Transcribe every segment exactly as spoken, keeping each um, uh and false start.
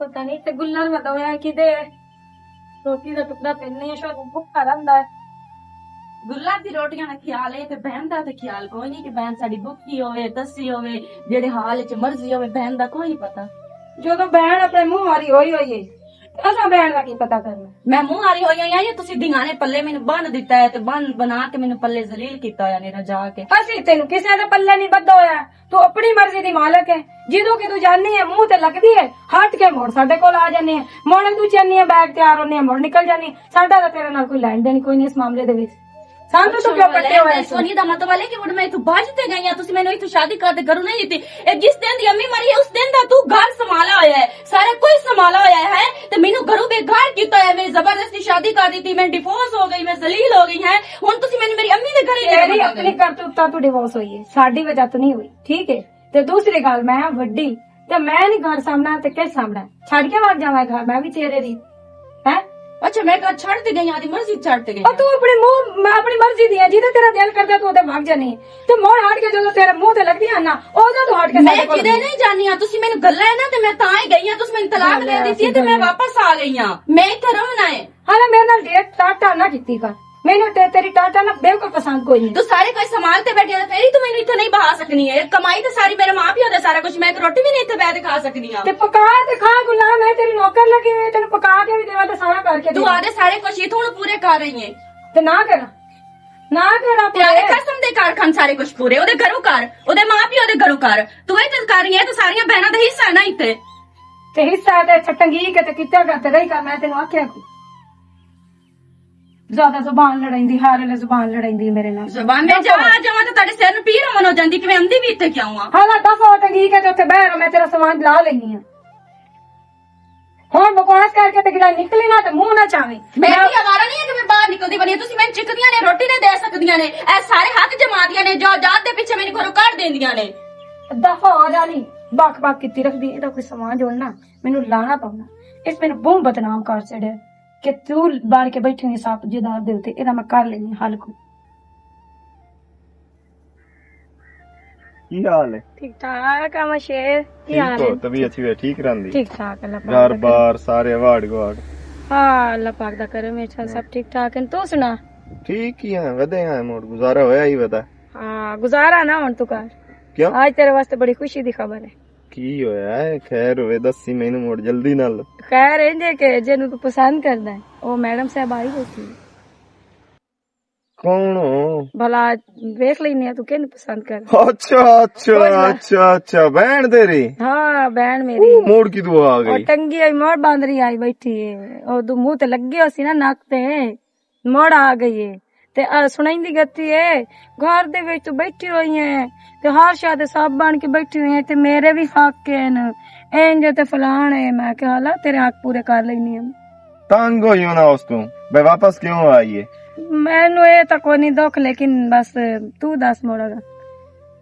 پتہ نہیں تے گلر ودا ہویا ہے کدے۔ روٹی دا ٹکڑا پہننے شاید بھوکا رہندا ہے۔ گلر دی روٹیاں دا خیال ہے تے بہن دا تے خیال کوئی نہیں کہ بہن ساڈی بھوکی ہوے، تسی ہوے، جڑے حال وچ مرضی ہوے، بہن دا کوئی نہیں پتہ۔ جدوں بہن اپنے منہ والی ہوئی ہوئی ہے، تے اساں بہن دا کی پتہ کرنا؟ میں منہ والی ہوئی ہوئی ہاں یا تسی دیاں نے پلے مینوں بن دتا ہے تے بن بنا کے مینوں پلے ذلیل کیتا ہویا نے رجا کے؟ اسی تینوں کسے دے پلے نہیں بدھا ہویا۔ تو اپنی مرضی دی مالک ہے۔ جدوں کہ تو جانی ہے، منہ تے لگدی ہے، ہٹ کے مڑ ساڈے کول آ جانی ہے۔ مڑ تو چانی ہے، بیگ تیار ہونے ہیں، مڑ نکل جانی ہے۔ ساڈا تاں تیرے نال کوئی لین دین کوئی نہیں اس معاملے دے وچ۔ سانوں تو کیوں پٹے ہوئے ہیں؟ سونی دا مطلب ہے کہ ہن میں اتھوں بھج تے گئی ہاں، تسی مینوں اتھوں شادی کر دے گھروں نہیں دتی۔ اے جس دن دی امی مری ہے، اس دن دا تو گھر سنبھالا ہویا ہے، سارا کچھ سنبھالا ہویا ہے، تے مینوں گھروں بے گھر کیتا ہویا ہے، میری زبردستی شادی کر دتی، میں ڈیوورس ہو گئی، میں ذلیل ہو گئی ہاں۔ ہن تسی مینوں میری امی دے گھر ہی لے تیری جاؤ۔ اپنی کرتوتاں تو ڈیوورس ہوئی ہے، ساڈی وجہ تو نہیں ہوئی، ٹھیک ہے؟ تے دوسری گل، میں وڈی، تے میں نہیں گھر سامنا تے کس سامنا؟ چھڈ کے وگ جاواں گھر، میں بھی تیرے دی۔ ہیں؟ اچھا، میں گھر چھڈ تے گئی، آدھی مرضی چھڈ تے گئی۔ او تو اپنے منہ، میں اپنی مرضی دی ہے، جیدے تیرا دل کردا تو اوتے وگ جانی۔ تے مڑ ہٹ کے جدوں تیرے منہ تے لگدی ہے نا، اودا تو ہٹ کے میں ساڈے کول جدے نہیں جانی ہاں، تسی مینوں گلا ہے نا، تے میں تاں ہی گئی ہاں، تسی مینوں طلاق دے دتی ہے، تے میں واپس آ گئی ہاں۔ میں اتھے رہنا ہے۔ ہاں، میرے نال ڈیٹ ٹاٹا نہ کیتی کر۔ مینوں تے تیری ٹاٹا نہ بالکل پسند کوئی نہیں۔ تو سارے کوئی سامان تے بیٹھے ہو، تیری تو مینوں اتھے نہیں بہا سکنی ہے۔ کمائی تے ساری میرے ماں پیو دے سارا کچھ، میں ایک روٹی بھی نہیں اتھے بیٹھ کے کھا سکنی ہاں۔ تے پکا تے کھا غلام، میں تیری نوکر لگی ہوئی، تینوں پکا کے بھی دیواں تے سارا کر کے تو دیواں۔ آدھے سارے کچھ اتھوں پورے کر رہی ہے۔ تے نہ کراں، نہ کراں تے آدھے پورے۔ قسم دے کار کھان سارے کچھ پورے، اودے گھروں کر، اودے ماں پیو دے گھروں کر۔ تو اے تے کر رہی ہے تے ساریاں بہناں دا حصہ ہے نا اتھے۔ تے حصہ تے اتھے ٹنگی کے تے کتیا کر تے رہی کر، میں تینوں آکھیا کوئی۔ زیادہ زبان لڑائندی، ہر ویلے زبان لڑائندی میرے نال۔ زبان میں جا آ جاواں تے تیرے سر نوں پیڑ ہون ہو جاندی کہ میں اندی بھی اتھے کیوں آں؟ ہالا دفع ہو، ٹنگی کے تے اتھے بہہ رہو، میں تیرا سامان لا لینی آں۔ ہن بکواس کر کے تے گڑا نکلی نہ تے منہ نہ چاویں۔ میں بھی آوارہ نہیں ہے کہ میں باہر نکلدی بنی، تسی میں چکدیاں نے، روٹی نے دے سکدیاں نے، اے سارے حق جما دیاں نے، جو جات دے پیچھے مینوں گھروں کڈ دیندیاں نے۔ دفع ہو جانی، بک بک کیتی رکھدی، اے دا کوئی سامان جوڑنا، مینوں لانا پاؤنا، اس مینوں بہوں بدنام کر چھڑے۔ کہ تو بار کے بیٹھی ہوئی سپ جدار دے اُتے، اے دا میں کر لینی حل کو۔ کی حال ہے؟ ٹھیک ٹھاک آ میں شیر، کی ٹھیک حال ہو؟ ہے؟ طبیعت شبیعت ٹھیک رہندی؟ ٹھیک ٹھاک، اللہ پاک گھر دا کرم۔ بار سارے واڑ گواڑ؟ ہاں، اللہ پاک دا کرم ہے، سب ٹھیک ٹھاک ہیں۔ تو سنا؟ ٹھیک ہی ہیں، ودے ہیں، موڑ گزارا ہویا ہی ودا۔ ہاں، گزارا نہ ہون تو کر۔ کیوں؟ آج تیرے واسطے بڑی خوشی دی خبر ہے۔ کی ہویا ہے؟ خیر ہوئے، دسی مینوں موڑ جلدی نال۔ خیر انج ہے کہ جنوں تو پسند کردا ہے، او میڈم صاحب آئی بیٹھی ہے۔ کون ہو؟ بھلا ویکھ لینے آں، تو کینوں پسند کر؟ اچھا، اچھا، کوئی نہ۔ اچھا، اچھا، بہن تیری؟ ہاں، بہن میری۔ او، موڑ کی دعا آ اور گئی؟ ٹنگی ہوئی موڑ باندری آئی بیٹھی ہے۔ او دو منہ تے لگے ہو سی نا نک تے، موڑ آ گئی ہے۔ تے آ سنائیندی گتی ہے، گھر دے وچ تو بیٹھی ہوئی ہے، تے ہر شاہ دے سب بن کے بیٹھی ہوئی ہے، تے میرے بھی حق ہیں، اینج تے فلان ہے۔ میں کہا، "لا، تیرے حق پورے کر لینی ہے۔" تنگ ہوئی ہونا اس تو، بے واپس کیوں آئی ہے؟ مینوں اے تاں کوئی نہیں دکھ، لیکن بس تو دس موڑا گا۔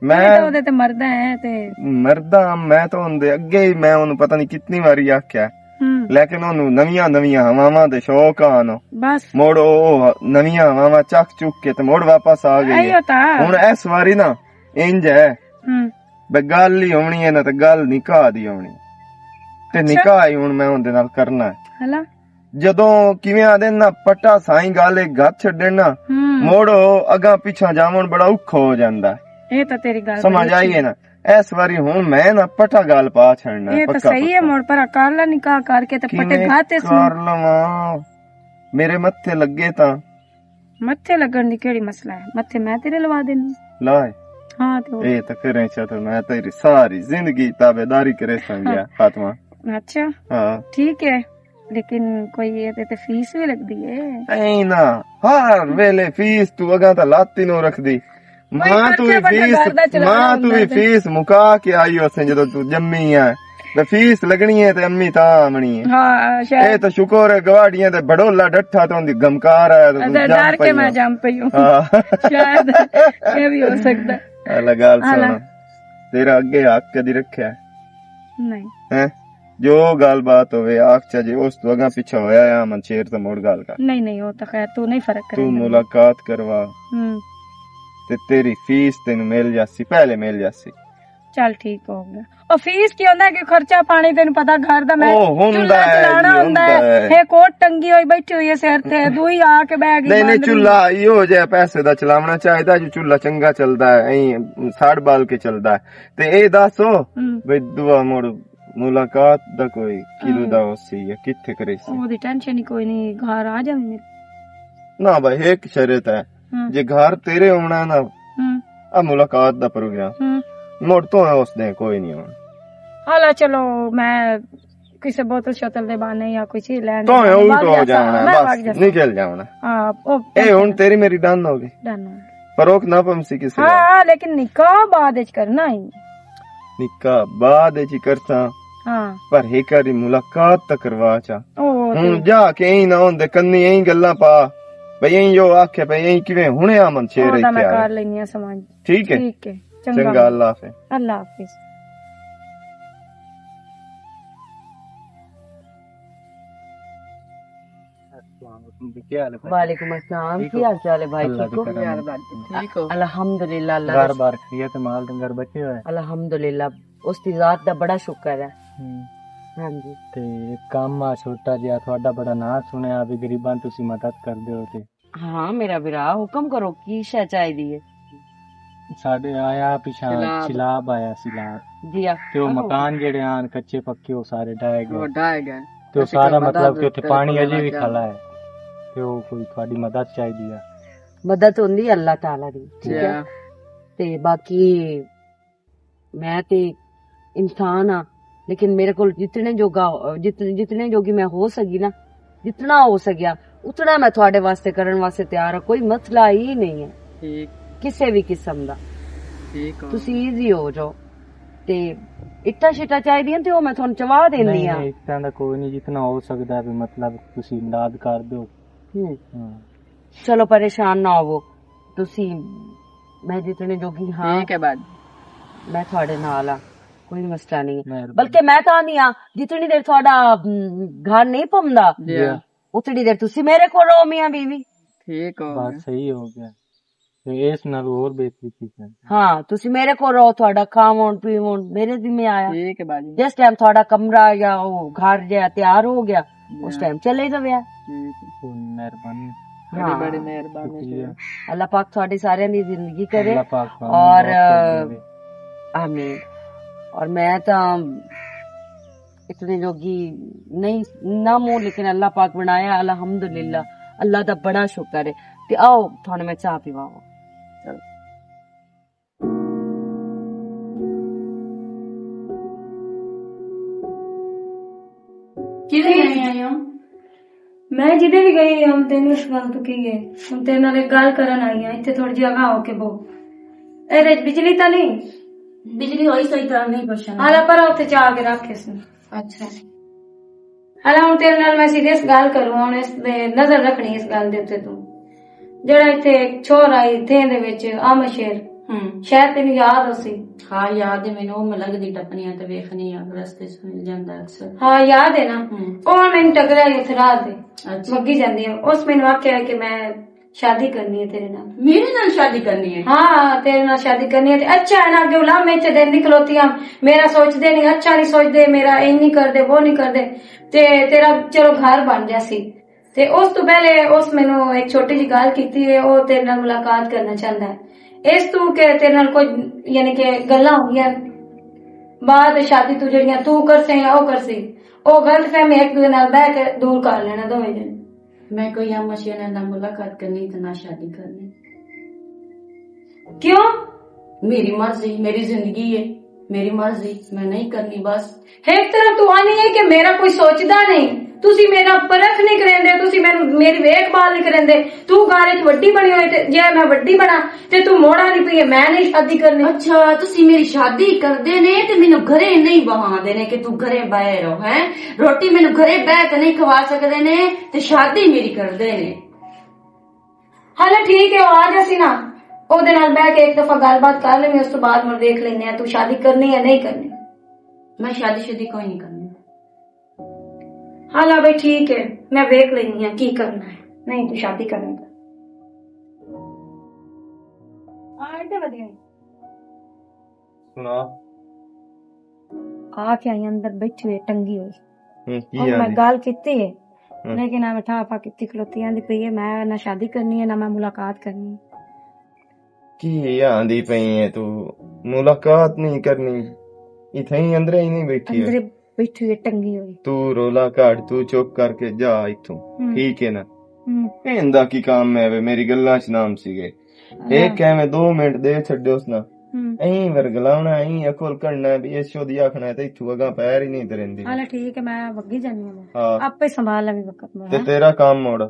میں میں تو اودے تے مردا ہے تے مردا، میں تو اون دے اگے ہی، میں اونوں پتہ نہیں کتنی واری آکھیا، ہم۔ لیکن اونوں نویاں نویاں ہواواں دے شوق آن۔ بس۔ مڑ او نویاں ہواواں چک چک کے تے مڑ واپس آ گئی ہے۔ ایہو تاں۔ ہن اس واری نا انج ہے، ہم۔ بے گل ہی ہونی ہے نا، تے گل نکاح دی ہونی۔ تے اچھا۔ نکاح ہی ہن میں اون دے نال کرنا ہے۔ ہلا۔ جدوں کیویں آدے نا، پٹا سائیں گل ایک گھر چھڈن نا، ہم۔ مڑ او اگاں پچھاں جاون بڑا اوکھا ہو جاندا ہے۔ اے تاں تیری گل سمجھ بڑی آئی ہے اچھی۔ نا؟ اس واری ہن میں نا پٹا گل پا چھڑنا ہے، اے تاں پکا صحیح ہے، پکا۔ مڑ پر کر لے نکاح کر کے تے پٹے کیویں گھر تے سن۔ کر لواں؟ میرے متھے لگے تاں۔ متھے لگن دی کیڑی مسئلہ ہے؟ متھے میں تیرے لوا دینی۔ لائے؟ ہاں تے ہور۔ اے تے پھر ایسا تے میں تیری ساری زندگی تابعداری کرے سنگیا، ہاں۔ فاطمہ۔ اچھا۔ ہاں۔ ٹھیک ہے، لیکن کوئی اے تے، تے فیس بھی لگدی ہے۔ اے نا، ہر ویلے فیس تو اگاں تے لاتی نو رکھدی۔ ماں تو بھی فیس، ماں تو بھی فیس مکا کے آئی اسے جدوں تو جمی ہے۔ تے فیس لگنی ہے تے امی تاں آمنی ہے۔ ہاں، شاید۔ اے تو شکر ہے گواڑیاں تے بڑولا ڈٹھا تے اوندی گمکار آیا تے تو اچھا، جم ڈر کے پئی میں ہو۔ جم پئی ہوں۔ ہاں۔ شاید، یہ بھی ہو سکتا ہے۔ اللہ گال اللہ۔ سنا۔ تیرا اگے حق کدی رکھیا ہے؟ نہیں۔ ہیں؟ جو گل بات ہوے، آکھ چا جے اس تو اگاں پچھا ہویا ہے، من شیر تے مڑ گل کر۔ نہیں، نہیں، وہ تو خیر، تو نہیں فرق تو کرے۔ ملاقات کروا۔ ہوں۔ تے تیری فیس تینوں مل جاسی، پہلے مل جاسی۔ چل ٹھیک ہو گیا۔ او فیس کی ہوندا ہے کہ خرچہ پانی تینوں پتہ گھر دا، میں او ہوندا چولہا ہے چلانا جی، ہوندا ہوندا ہے۔ ہے۔ ہے کوٹ ٹنگی ہوئی بیٹھی ہوئی ہے سر تے، دوئی آ کے بہ گئی نہیں، نہیں، بند۔ چولہا ایہو جہا پیسے دا چلاونا چاہیدا جو چولہا چنگا چلدا ہے، ایں ساڑ بال کے چلدا ہے۔ تے اے دسو ہم۔ بھئی دعا مڑ ملاقات دا کوئی کدوں ہم۔ دا ہو سی یا کتھے کرے سی؟ او دی ٹینشن ہی کوئی نہیں، گھر آ جاویں۔ نہ بھائی، ایک شرط ہے، ہم۔ جے گھر تیرے ہونا نا، ہم۔ آ ملاقات دا پروگرام ہم۔ مڑ تو اس دے کوئی نہیں ہونا۔ حالا چلو، میں کسے بوتل شوتل دے بانے یا کوئی چیز لین دے تو بانے اوٹ بھاگ ہو جاتا، جانا ہے، میں بس بھاگ جاتا۔ نکل جانا۔ ہاں، او اے ہن تیری میری ڈن ہو گئی۔ ڈن ہو گئی۔ پروک نہ پمسی کسے ہاں، لیکن نکاح بعد وچ کرنا ہی۔ نکاح بعد وچ ہی کرساں۔ ہاں۔ پر ایک واری ملاقات تاں کروا چا۔ او ہن تے جا کے ایں نہ ہوندے کنی ایں گلاں پا۔ بھئی ایں جو آکھے پئی ایں کیویں ہنے آمن شیر او تاں میں کر لینی آ سمجھ۔ ٹھیک ہے؟ ٹھیک ہے۔ چنگا، اللہ حافظ۔ اللہ حافظ۔ السلام علیکم جی، کیا حال ہے بھائی؟ وعلیکم السلام، ٹھیک ہو؟ کیا حال چال ہے بھائی؟ اللہ ٹھیک ہو؟ ٹھیک ہو؟ الحمدللہ، اللہ گھر دا بار خیریت ہے، مال ڈنگر بچے ہوئے؟ الحمدللہ، اس دی ذات دا بڑا شکر ہے۔ ہوں۔ ہاں جی۔ تے ایک کام آ چھوٹا جہا، تہاڈا بڑا نام سنیا بھی غریباں تسی مدد کر دیو تے۔ ہاں، میرا بھرا، حکم کرو، کی شے چاہیدی ہے؟ ساڈے آیا پچھاں سیلاب۔ سیلاب آیا، سیلاب۔ جی آ۔ تے او مکان جڑے آن کچے پکے، او سارے ڈھائے گئے۔ او ڈھائے گئے۔ تے او سارا مطلب کہ اتھے پانی اجے بھی کھلا ہے۔ تے او کوئی تہاڈی مدد چاہیدی ہے۔ مدد ہوندی ہے اللہ تعالیٰ دی، ٹھیک ہے؟ جی۔ تے باقی میں تے انسان ہاں، لیکن میرے کول جتنے جوگا، جت-، جتنے جوگی میں ہو سکی نا، جتنا ہو سکیا، اتنا میں تہاڈے واسطے کرن واسطے تیار ہاں۔ کوئی مسئلہ ہی نہیں ہے۔ ٹھیک۔ کسے بھی قسم دا۔ ٹھیک ہو۔ تسی ایزی ہو جاؤ۔ تے اٹا شٹا چاہیدی ہیں تے او میں تہانوں چوا دیندی نہیں، ہاں۔ نہیں، اٹاں دا کوئی نہیں، جتنا ہو سکدا ہے، مطلب، تسی امداد کر دیو۔ ہوں۔ ہاں۔ چلو پریشان نہ ہوو، تسی، میں جتنے جوگی ہاں، ٹھیک ہے بھائی۔ میں تہاڈے نال ہاں، کوئی مسئلہ نہیں ہے۔ مہربانی۔ بلکہ میں تاں نہیں ہاں، جتنی دیر تہاڈا، ام، گھر نہیں پمدا، جی ہاں۔ اتنی دیر تسی میرے کو رہو میاں بیوی۔ ٹھیک ہو بس گیا۔ صحیح ہو گیا۔ تے اس نال ہور بہتری کی کرنی۔ ہاں، تسی میرے کو رہو، تہاڈا کھاون پیون میرے ذمہ آیا۔ ٹھیک ہے باجی۔ جس ٹائم تہاڈا کمرہ یا او گھر جیا تیار ہو گیا، اس ٹائم چلے جاوے۔ ٹھیک ہے۔ کوئی مہربانی۔ بڑی ہاں۔ بڑی مہربانی شکریہ۔ اللہ پاک تہاڈی ساریاں دی زندگی کرے۔ اللہ پاک تہانوں اور، بہت کچھ دے۔ آمین۔ اور میں تاں اتنے جوگی نہیں، نہ منہ، لیکن اللہ پاک بنایا، الحمدللہ۔ اللہ دا بڑا شکر ہے۔ تے آؤ، تھانوں میں چاہ پیواواں۔ چلو۔ کدھر جانے آئے ہو؟ میں جدے بھی گئی ہوں، تینوں اس گل تو کی ہے؟ ہن تیرے نال ایک گل کرن آئی ہاں، اتھے تھوڑی جی اگاں ہو کے بہو۔ اے وچ بجلی تاں نہیں؟ بجلی ہوئی سوئی تاں نہیں پوچھنا۔ آلا پر اتھے جا کے رکھ اس نوں۔ اچھا۔ ہلا ہن تیرے نال میں سیریس گل کروں، ہن اس دے نظر رکھنی اس گل دے اُتے توں۔ جڑا اتھے چھوہر آئی تھیں دے وچ آمد شیر، ہوں۔ شاید تینوں یاد ہوسی۔ ہاں، یاد ہے مینوں، او میں لگدی ٹپنیاں تے ویکھنی آ، رستے چ مل جاندا اکثر۔ ہاں، یاد ہے نا؟ ہوں۔ او مینوں ٹکریا ہی اتھے راہ تے۔ اچھا۔ وگی جاندی آ۔ اس مینوں آکھیا ہے کہ میں شادی کرنی ہے تیرے نال۔ میرے نال شادی کرنی ہے؟ ہاں، تیرے نال شادی کرنی ہے۔ تے اچھا ہے نا، اگے لمحے چ دن نکلوتی ہاں، میرا سوچدے نہیں، اچھا نہیں سوچدے، میرا اے نہیں کردے، وہ نہیں کردے۔ تے تیرا چلو گھر بن جاسی۔ تے اس تو پہلے اس مینوں ایک چھوٹی جی گل کیتی ہے، او تیرے نال ملاقات کرنا چاہندا ہے۔ اس تو کہ تیرے نال کوئی، یعنی کہ گلاں ہوندیاں بعد شادی تو جڑیاں تو کرسیں یا او کرسی، او غلط فہمی ایک دوجے نال بہ کے دور کر لینا دوویں جنے۔ میں کوئی یا مشین نال ملاقات کرنی تے نہ شادی کرنی۔ کیوں؟ میری مرضی، میری زندگی ہے، میری مرضی، میں نہیں کرنی بس۔ ایک طرف تو آنی ہے کہ میرا کوئی سوچدا نہیں، تسی میرا پرکھ نہیں کریندے، تسی مینوں، میری ویکھ بھال نہیں کریندے۔ تو گھر وچ وڈی بنی ہوئی تے جے میں وڈی بنا تے تو موڑا نہیں پئی، میں نہیں شادی کرنی۔ اچھا، تسی میری شادی کردے نے تے مینوں گھرے نہیں بہاندے نے کہ تو گھرے بہے رہو، ہیں؟ روٹی مینوں گھرے بہے تے نہیں کھوا سکدے نے تے شادی میری کردے نے۔ ہلا ٹھیک ہے، او آ جاسی نا، او دے نال بہہ کے ایک دفعہ گل بات کر لیں، اس تو بعد مڑ دیکھ لینے ہیں تو شادی کرنی ہے نہیں کرنی۔ میں شادی شادی کوئی نہیں کرنی۔ ہلا بھائی ٹھیک ہے، میں دیکھ لینی ہاں کی کرنا ہے، نہیں تو شادی کرنی۔ آ ایڈے ودیا۔ سنا۔ آ کے آئی اندر بیٹھی ہوئی ٹنگی ہوئی۔ ہوں، کی اور میں آندی؟ گل کیتی ہے، ہوں۔ لیکن میں بٹھا پا کیتی کھلوتی آندی پئی ہے، میں نہ شادی کرنی ہے، نہ میں ملاقات کرنی ہے۔ کی آندی پئی ہے تو؟ ملاقات نہیں کرنی؟ اتھے ہی اندر ہی نہیں بیٹھی ہے؟ اندر بیٹھی ہوئی ٹنگی ہوئی۔ تو رولا کاٹ، تو چپ کر کے جا اتھوں، ہوں۔ ٹھیک ہے نا؟ ہوں۔ ایندا کی کام ہے وے، میری گلاں چ نام سی گئے۔ ہاں۔ ایک ایویں دو منٹ دے چھڈے اس نا۔ ہوں۔ ایں ورگلاونا، ایں اکل کڈنا ہے بھی اس شودی آکھنا ہے تے اتھوں اگاں پیر ہی نہیں ترندی۔ ہاں، ٹھیک ہے، میں وگی جانی ہوں۔ ہاں۔ آپ پہ سنبھال لوی وقت میں، تے ہاں؟ تیرا کام موڑ۔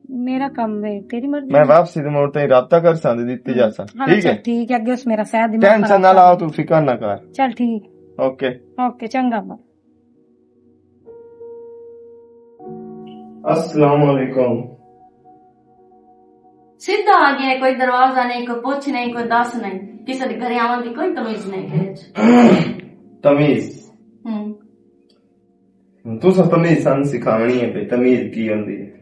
میرا کام وے، تیری مرضی۔ میں واپسی دے موڑ تے رابطہ کر ساں تے دتی جا ساں۔ ہاں، ٹھیک چل ہے؟ ٹھیک ہے، اگے اس میرا سہ دماغ ٹینشن خراب نہ لاؤ، کر۔ تو فکر نہ کر۔ چل ٹھیک۔ اوکے۔ اوکے، چنگا با۔ السلام علیکم۔ سیدھا آ گیا، کوئی دروازہ نہیں، کوئی پوچھ نہیں، کوئی دس نہیں، کسی دے گھر آون دی کوئی تمیز نہیں کرے۔ تمیز؟ ہوں۔ تساں تمیز سان سکھاونی ہے، پہ تمیز کی ہوندی ہے؟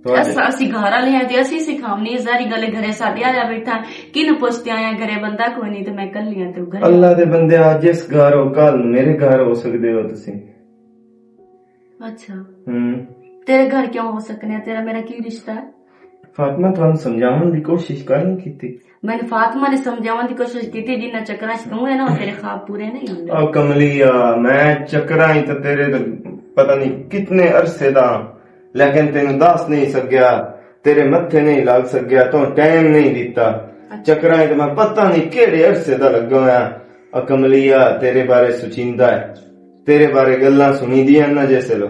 تہاڈے اساں، اسی گھر والے ہیں تے اسی سکھاونی ہے، ساری گلے گھرے ساڈے آیا بیٹھا، کن پوچھتے آیا گھرے بندہ کوئی نہیں تے میں کلی ہاں تے گھرے۔ اللہ دے بندے، آج جس گھر ہو، کل میرے گھر ہو سکدے ہو تسی۔ اچھا۔ ہوں۔ تیرے گھر کیوں ہو سکنے ہیں؟ تیرا میرا کی رشتہ ہے؟ فاطمہ، تھانوں سمجھاون دی کوشش کائیں کیتی؟ میں نے فاطمہ نے سمجھاون دی کوشش کیتی، جنہ چکراں چ توں ہے نا، تیرے خواب پورے نہیں ہوندے۔ او کملیا، میں چکراں ہی تے تیرے تے پتہ نہیں کتنے عرصے دا، لیکن تینوں دس نہیں سکیا، تیرے متھے نہیں لگ سکیا، تو ٹائم نہیں دیتا۔ اچھا۔ چکراں ہی تے میں پتہ نہیں کیڑے عرصے دا لگا ہویا۔ او کملیا، تیرے بارے سوچیندا ہے، تیرے بارے گلاں سنیدیاں نہ جیسے لو۔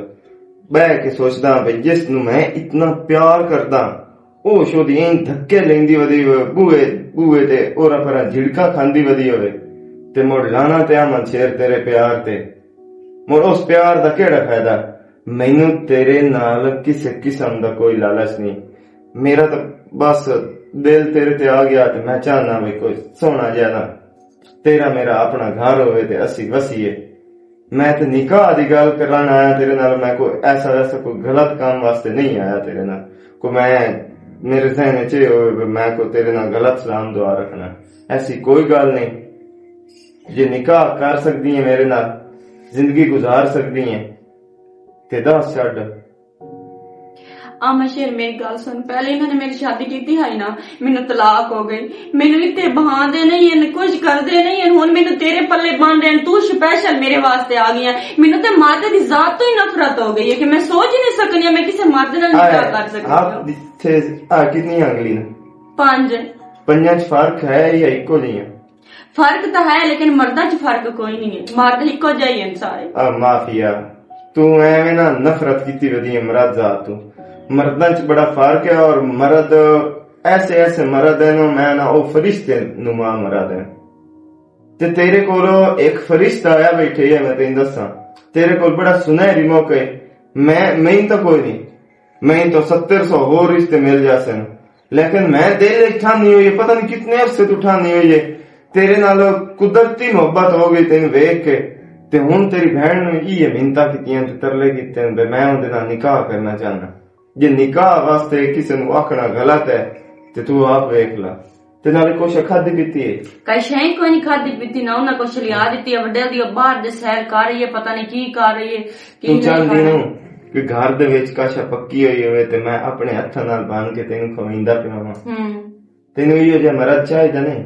بہ کے سوچدا ہاں بھئی، جس نوں میں اتنا پیار کردا، او شودی این دھکے لیندی ودی ہوئے، بوئے، بوئے تے اورا پرا جھڑکا کھاندی ودی ہوئے، تے مڑ لانا تے آمن شیر تیرے پیار تے۔ مڑ اس پیار دا کیڑا فائدہ؟ مینوں تیرے نال کسے قسم دا کوئی لالچ نہیں۔ میرا تاں بس دل تیرے تے آ گیا تے میں چاہنا وے کوئی سونا جہاں نہ تیرا میرا اپنا گھر ہوئے تے اسی وسیے۔ میں تے نکاح دی گل کرن آیا تیرے نال، میں کوئی ایسا ویسا کوئی غلط کام واسطے نہیں آیا تیرے نال۔ کوئی میں، میرے ذہن وچ یہ ہوئے بھی میں کوئی تیرے نال غلط سلام دعا رکھنا، ایسی کوئی گل نہیں۔ جے نکاح کر سکدی ہے میرے نال، زندگی گزار سکدی ہے، تے دس چھڈ۔ آ میں شیر، میری گل سن، پہلے انہاں نے میری شادی کیتی ہائی نا، مینوں طلاق ہو گئی۔ مینوں اتھے بہاندے نہیں ہن، کچھ کردے نہیں ہن، ہن مینوں تیرے پلے بن رہے ہن، تو سپیشل میرے واسطے آ گئی ہے۔ مینوں تے مادے دی ذات تو ہی نفرت ہو گئی ہے کہ میں سوچ ہی نہیں سکنی میں کسے مرد نال نکاح کر سکنی ہاں۔ جتھے آ کتنی انگلی نے؟ پنج۔ پنجاں چ فرق ہے یا اکو جیاں؟ فرق تاں ہے، لیکن مرداں چ فرق کوئی نہیں ہے، مرد اکو جہے ہی ہیں سارے۔ آ، معافیا، تو ایویں نہ نفرت کیتی ودی ہے مرد ذات تو۔ مرداں چ بڑا فرق ہے، اور مرد ایسے ایسے مرد ہیں نا، میں نہ او فرشتے نما مرد ہیں۔ تے تیرے کول ایک فرشتہ آیا بیٹھے ہے، میں تینوں دساں، تیرے کول بڑا سنہری موقع ہے۔ میں، میں تو کوئی نہیں، میں تو ستر سو ہور رشتے مل جاسن، لیکن میں دل وچ ٹھانی ہوئی ہے، پتہ نہیں کتنے عرصے تو ٹھانی ہوئی ہے۔ تیرے نال قدرتی محبت ہو گئی تینوں ویکھ کے، تے ہن تیری بہن نوں ایہہ منتاں کیتیاں تے ترلے کیتے نے، میں اوندے نال نکاح کرنا چاہنا۔ جے نکاح واسطے کسے نوں آکھنا غلط ہے، تے تو آپ ویکھ لا۔ تے نالے کچھ کھادی پیتی ہے؟ کئی شے کوئی نہیں کھادی پیتی، نہ انہاں کچھ لیا دتی ہے، وڈے دی باہر دے سیر کر رہی ہے، پتہ نہیں کی کر رہی ہے، کی تو نہیں چاہندی کر رہی۔ نو کہ گھر دے وچ کاشا پکی ہوئی ہوئے تے میں اپنے ہتھاں نال بن کے تینوں کھویندا پیا واں۔ ہوں۔ تینوں ایہو جہا مرد چاہیدا نہیں؟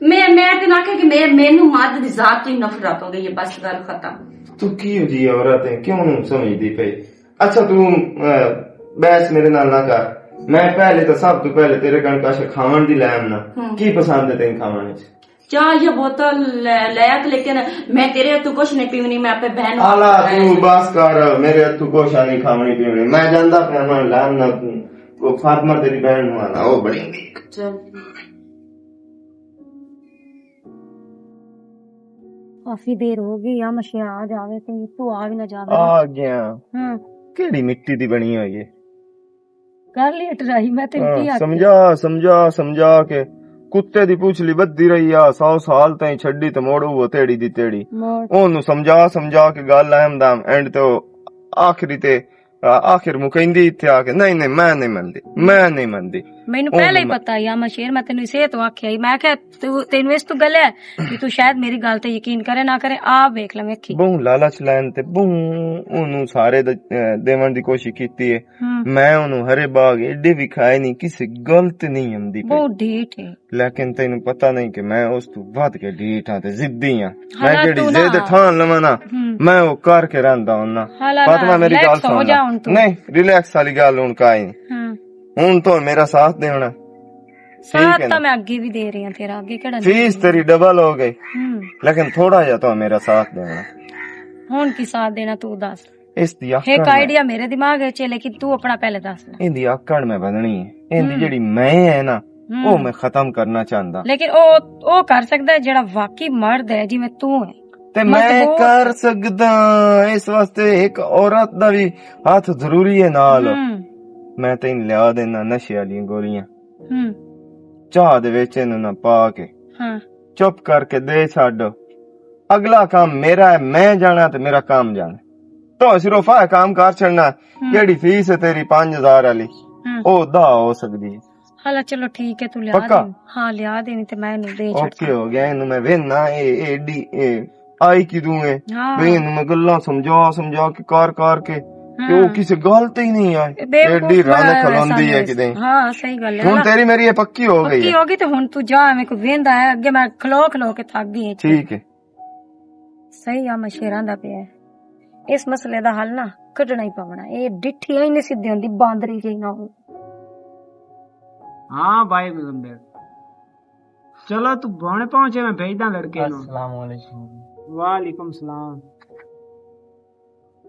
میں، میں تے نہ آکھیا کہ میں، مینوں مرد دی ذات تو ہی نفرت ہو گئی ہے، بس گل ختم۔ تو کی ہو جی عورت ہے، کیوں نہیں سمجھدی پئی؟ اچھا، تو، اہ، بحث میرے نال نہ کر۔ میں پہلے تو، سب تو پہلے تیرے کن کچھ کھاون دی لے آنا۔ ہوں۔ کی پسند ہے تین کھاون وچ؟ چاہ یا بوتل لے، لے آ، لیکن میں تیرے ہتھوں کچھ نہیں پیونی، میں اپنے بہن نوں آلا، تو بس کر، میرے ہتھوں کچھ نہیں کھاونی پیونی۔ میں جاندا پیا، میں لے آنا، وہ فاطمہ تیری بہن نوں آنا، وہ بڑی چل۔ کافی دیر ہو گئی، یا مشیا آ جاوے تے تو آ بھی نہ جاوے۔ آ گیا۔ ہاں۔ کیڑی مٹی دی بنی ہوئی ہے؟ کر لی ٹرائی، میں تے ہاں، کی آکھیا؟ سمجھا، سمجھا، سمجھا کے کتے دی پوچھ لی بدھی رہی آ، سو سال تائیں چھڈی تے موڑ وہ تیڑی دی تیڑی۔ موڑ۔ اونوں سمجھا، سمجھا کے گل اہم دام اینڈ تے او آخری تے آخر مکیندی اتھے آ کے، "نہیں، نہیں، میں نہیں مندی، میں نہیں مندی۔" مینوں پہلے ہی پتا ہی، آ میں شیر، میں تینوں اسے تو آکھیا ہی۔ میں کہیا، "تو، تینوں اس تو گل ہے کہ تو شاید میری گل تے یقین کرے نہ کرے، آ ویکھ لے، ویکھی۔" بہوں لالچ لین تے بہوں اونوں سارے د-، اے، دیون دی کوشش کیتی ہے۔ میں اونوں ہرے باغ ایڈے وکھائے نہیں، کسے گل تے نہیں آندی پئی۔ بہوں ڈھیٹ ہے۔ لیکن تینوں پتہ نہیں کہ میں اس تو ودھ کے ڈھیٹ ہاں تے ضدی ہاں۔ میں جیڑی ضد ٹھان لواں نا، میں او کر کے رہندا ہوں نا۔ فاطمہ، میری گل سن نا۔ نہیں، ریلیکس والی گل ہن کائی نہیں۔ ہن تو میرا ساتھ دینا۔ ٹھیک ہے نا؟ میں اگے بھی دے رہی ہاں تیرا، اگے کیڑا نہیں؟ فیس تیری ڈبل ہو گئی، لیکن تھوڑا جہا تو میرا ساتھ دینا۔ ہن کی ساتھ دینا، تو دس۔ اس دی آکڑ ایک میں، آئیڈیا میرے دماغ وچ ہے، لیکن تو اپنا پہلے دس نا۔ ان دی آکڑ میں بدنی ہے۔ ان دی جڑی میں ہے نا، وہ میں ختم کرنا چاہندا۔ لیکن او، او کر سکدا ہے جڑا واقعی مرد ہے، جویں تو ہے۔ تے میں کر سکدا، اس واسطے ایک عورت دا بھی ہاتھ ضروری ہے نال۔ میں تین لیا دینا نشے والیاں گولیاں۔ چاہ دے وچ انہاں نہ پا کے، چپ کر کے دے چھڈ۔ اگلا کام میرا ہے، میں جانا تے میرا کام جانا۔ تو صرف آ کام کر چھڑنا۔ جیڑی فیس ہے تیری پنج ہزار والی، او دہ ہو سکدی ہے۔ ہلا، چلو ٹھیک ہے، تو لیا دے۔ ہاں، لیا دے، نہیں تے میں نہیں دے چھڑ۔ اوکے ہو گیا، اینوں میں وینا، اے، اے ڈی، اے آئی کدوں ہے؟ بھئی، اینوں میں گلاں سمجھا، سمجھا کے، کر، کر کے، تے او کسے گل تے ہی نہیں آئے۔ ایڈی رن کھلوندی ہے کدے۔ ہاں، صحیح گل ہے۔ ہن تیری میری یہ پکی ہو گئی ہے۔ پکی ہو گئی تے ہن تو جا، میں کو ویندا ہے، اگے میں کھلو کھلو کے تھک گئی ہاں۔ ٹھیک ہے۔ صحیح آ، مشیراں دا پیا ہے۔ اس مسئلے دا حل نہ کڈنا ہی پونا۔ اے ڈٹھی ہی نہیں سدھی ہوندی، باندری جئی نہ ہو۔ ہاں بھائی مزمبر، چلو تو بونے پہنچے، میں بھیجدا لڑکے نوں۔ السلام علیکم۔ وعلیکم السلام۔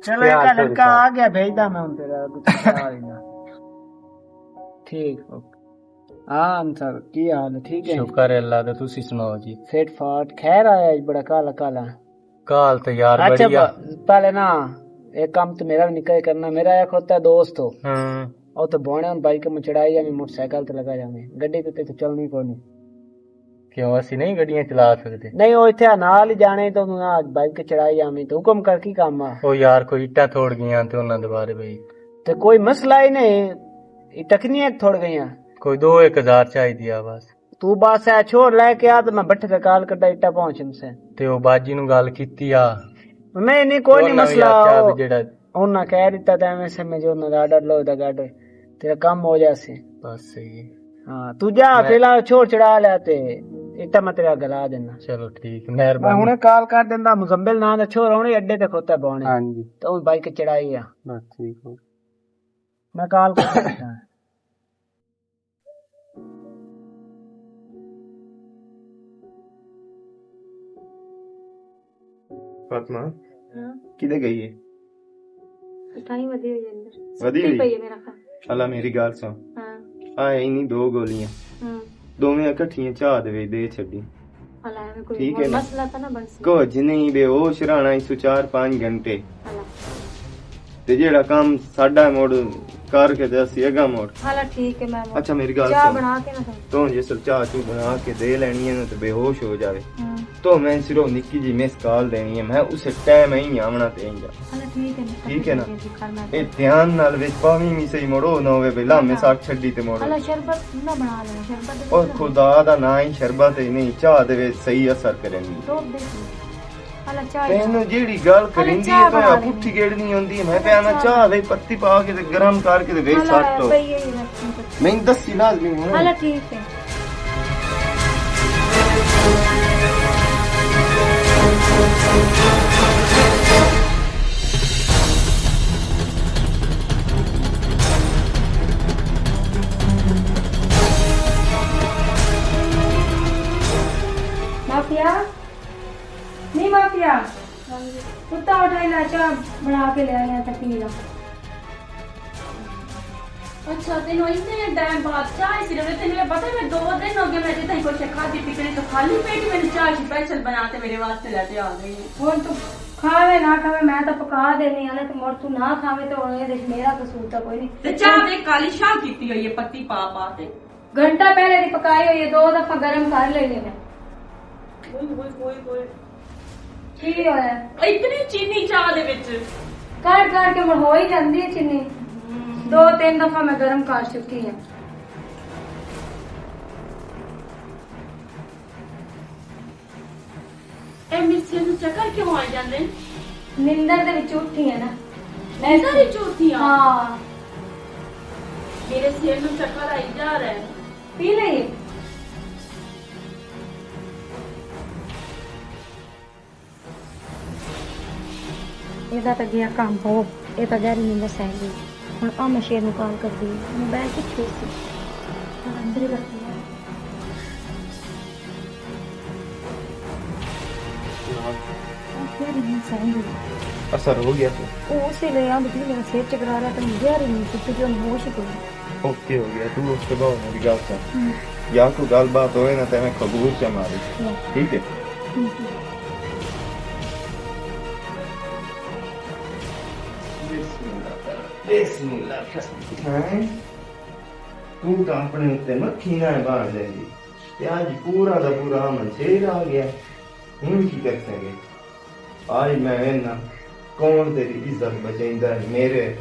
چلو، ایک لڑکا آ گیا، بھیجدا میں ہن تیرا۔ ٹھیک، اوکے۔ ہاں انصر، کی حال ہے؟ ٹھیک ہے؟ شکر ہے اللہ دا، تسی سناؤ جی۔ فٹ فاٹ، خیر آیا اج بڑا کالا کالا۔ کال تے یار اچھا، بڑی آ۔ ب-، پہلے نا، ایک کام تو میرا بھی نکل کرنا، میرا ایک ہوتا ہے دوست ہو۔ ہاں۔ او تو بونے ہن بائک میں چڑھائی جاویں، موٹر سائیکل تے لگا جاویں، گڈی تے تے چلنی کوئی نہیں۔ کیوں، اسی نہیں گڈیاں چلا سکدے؟ نہیں، او ایتھے نال ہی جانے تو نہ بائک چڑھائی جاویں، تو حکم کر کی کام آ؟ او یار، کوئی اٹاں توڑ گئیاں تے انہاں دے بارے بھائی۔ تے کوئی مسئلہ ہی نہیں، یہ ٹکنی ایک توڑ گئیاں۔ کوئی دو ایک ہزار چاہیے دیا بس۔ تو بس اے چھوڑ لے کے آ تے میں بٹھے تے کال کٹا اٹا پہنچن سے۔ تے او باجی نوں گل کیتی آ؟ نہیں، نہیں، کوئی نہیں مسئلہ، آ او جیڑا انہاں کہہ دیتا تے ایویں سمجھ انہاں دا آرڈر لو دا گاڈر، تیرا کام ہو جاسی۔ بس صحیح ہے۔ ہاں، تو جا، فی الحال چھوڑ چڑھا لیا تے اٹا میں تیرا گلا دینا۔ چلو ٹھیک، میں مہربانی۔ ہنے کال کر دیندا، مزمبل ناں دا چھوڑ ہونے اڈے تے کھوتا بونے۔ ہاں جی۔ تے اون بائک چڑھائی آ۔ بس ٹھیک ہو۔ میں کال کر دیتا۔ فاطمہ، ہاں؟ کدے گئی ہے؟ پتہ نہیں، ودی ہوئی ہے اندر۔ ودی ہوئی؟ پئی ہے میرا خیال۔ اللہ، میری گل سن۔ ہاں۔ آ اینی دو گولیاں۔ ہاں۔ دوویں اکٹھیاں چاہ دے وچ دے چھڈی۔ اللہ، ایویں کوئی ٹھیک ہے نا؟ مسئلہ تاں نہ بن سکے۔ کچھ نہیں، بے ہوش رہنا اس چار پانچ گھنٹے۔ اللہ۔ تے جیڑا کام ساڈا مڑ کر کے تے اسی اگا مڑ۔ ہالا ٹھیک ہے، میں مڑ اچھا، میری گل چاہ سن۔ بنا کے نہ کھاؤں۔ تو جس ویلے چاہ چو بنا کے دے لینی ہے نا، تے بے ہوش ہو جاوے۔ ہوں۔ تو میں صرف نکی جی مس کال دینی ہے، میں اسے ٹائم ہی آونا تے ہی جا۔ ہالا ٹھیک ہے، ٹھیک ہے نا؟ جی، کر میں اے دھیان نال وچ پاویں وی صحیح مڑو نہ ہوے، بھلا میں ہاں۔ ساٹھ چھڈی تے مڑو۔ ہالا شربت نہ بنا لینا، شربت دے او بنا۔ خدا دا نام ہی شربت ہے، نہیں چاہ دے وچ صحیح اثر کرنی۔ تو دے۔ ہالا چاہ ہی تینوں بنا۔ جیڑی گل ہالا کریندی چاہ ہے، تو بنا پٹھی لینے۔ گیڑنی ہوندی ہے۔ میں ہالا پیا نا چاہ چاہ دے پتی پا کے تے گرم کر کے تے ویچ ہالا سٹ دو۔ بھائی، یہی رکھ۔ میں دسی لازمی ہوں۔ ہالا ٹھیک ہے۔ مافیا؟ نہیں مافیا؟ کتا اٹھائی لا، چاہ بنا کے لے آیا تے پی لا۔ اچھا، تینوں اتنے ٹائم بعد چاہ ہی سی لگے، تینوں یہ پتہ میں دو دن ہو گئے، میں اجے تائیں کچھ کھادی پیتی نہیں، تو خالی پیٹ ہی میں نے چاہ سپیشل بنا تے میرے واسطے لے کے آ گئی ہے۔ ہن تو کھاوے نہ کھاوے، میں تو پکا دینی آ نا، تے مڑ تو نہ کھاوے تے ہن اے دے وچ میرا قصور تاں کوئی نہیں۔ تے چاہ وی کالی شاہ کیتی ہوئی ہے، پتی پا پا تے۔ گھنٹہ پہلے دی پکائی ہوئی ہے، دو دفعہ گرم کر لینی ہے۔ اوئے، اوئے، اوئے، اوئے۔ کی ہویا ہے؟ اتنی چینی چاہ دے وچ۔ کاٹ کاٹ کے میں ہو ہی جاندی ہے چینی۔ دو تین دفعہ میں گرم کر چکی ہاں۔ اے میرے سر نوں چکر کیوں آ جاندے؟ نندر دے وچ اٹھی ہے نا۔ نندر وچ اٹھی ہاں؟ ہاں۔ میرے سر نوں چکر آئی جا رہا ہے۔ پی لئیے۔ اے دا تے گیا کم ہو۔ اے تے گہری نیند سہن گئی۔ ہن آ میں شیر نوں کال کردی ہاں۔ موبائل کتھے سی؟ ہن اندر ہی رکھیا۔ آ گہری نیند سہن گئی۔ اثر ہو گیا تو؟ او اسی لے آ بجلی میرا سر چکرا رہا تے گہری نیند ستی جو ہوش ہی کوئی۔ اوکے ہو گیا، تو اس کے بعد میری گل سن۔ یا کوئی گل بات ہوئے نا تے میں خبور چا ماری۔ ٹھیک ہے؟ بسم اللہ کر۔ بسم اللہ کر۔ ہیں؟ تو تو اپنے اُتے مکھی نہ باندھ لے۔ تے اج پورا دا پورا امن شیر آ گیا۔ ہن کی کر سکے؟ آج میں وینا کون تیری عزت بچیندا ہے میرے۔